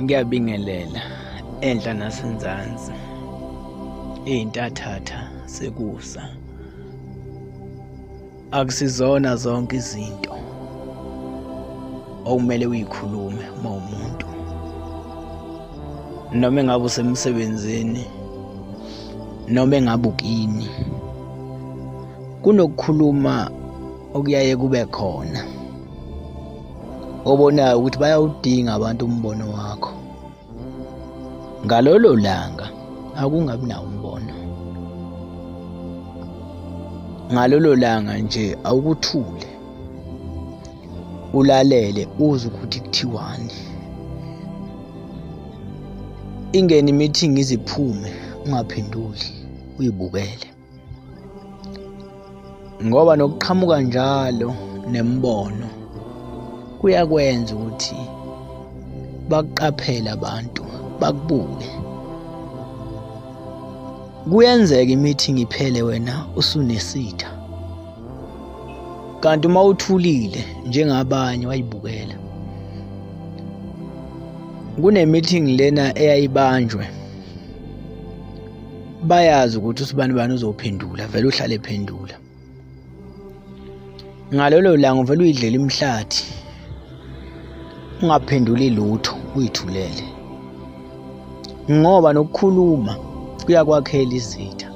Ngiyabingelela enhla nasenzansi, iy'ntathatha sekusa. Akusizona zonke izinto okumele uyikhulume uma umuntu noma engabe usemsebenzini noma engabe ukini kunokukhuluma okuyaye kube khona obonayo ukuthi bayawudinga abantu umbono wakho ngalolo langa akungabi nawo umbono ngalolo langa nje awukuthule ulalele uzwe ukuthi kuthiwani ingene imeeting iziphume ungaphenduli uyibukele ngoba nokuqhamuka njalo nemibono kuyakwenza ukuthi bakuqaphele abantu bakubuke. Kuyenzeka i-meeting iphele wena usunesitha kanti uma uthulile njengabanye wayibukela. Kune-meeting lena eyayibanjwe bayazi ukuthi usibani bani uzophendula vele uhlale ephendula ngalolo langa uvele uyidlela imihlathi ungaphenduli lutho uyithulele ngoba nokukhuluma kuyakwakhela izitha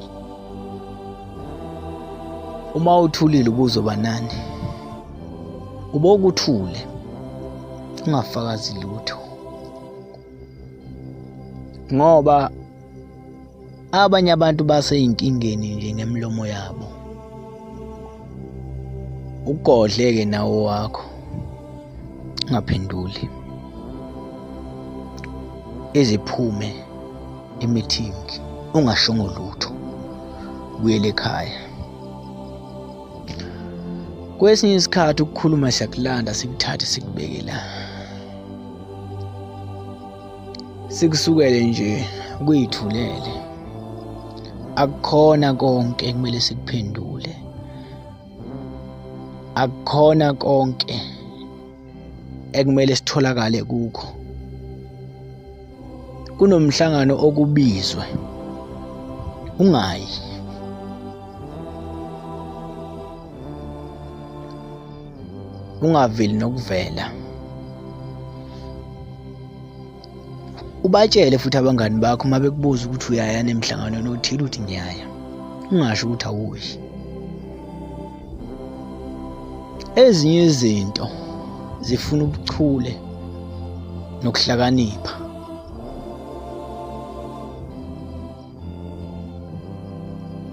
uma uthulile ubuzoba nani ubokuthule ungafakazi lutho ngoba abanye abantu baseyinkingeni nje ngemilomo yabo ugodle-ke nawo wakho ungaphenduli iziphume imeeting ungashongo lutho buyele ekhaya kwesinye isikhathi ukukhuluma siyakulanda sikuthathe sikubeke la sikusukele nje kuyithulele akukhona konke ekumele sikuphendule akukhona konke ekumele sitholakale kukho kunomhlangano okubizwe ungayi ungaveli nokuvela ubatshele futhi abangani bakho uma bekubuza ukuthi uyaya nemhlanganweni othile uthi ngiyaya ungasho ukuthi awuyi ezinye izinto zifuna ubuchule nokuhlakanipha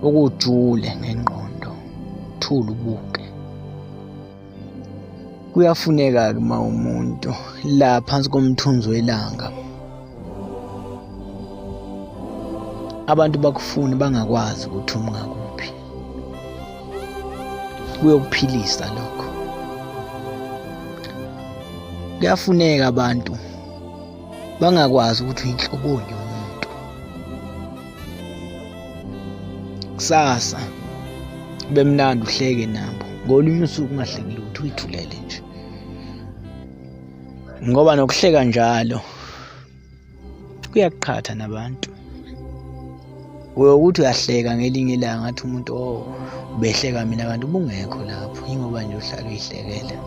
ukujule ngengqondo thula ubuke Kuyafuneka-ke uma umuntu la phansi komthunzi welanga abantu bakufune bangakwazi ukuthi umngakuphi kuyokuphilisa lokho kuyafuneka abantu bangakwazi ukuthi uyinhloboni yomuntu kusasa kube mnandi uhleke nabo ngolunye usuku ungahleki lutho uyithulele nje ngoba nokuhleka njalo kuyakuqhatha nabantu uyokuthi uyahleka ngelinye ilanga athi umuntu oh ubehleka mina kanti ubungekho lapho yingoba nje uhlala uyihlekela.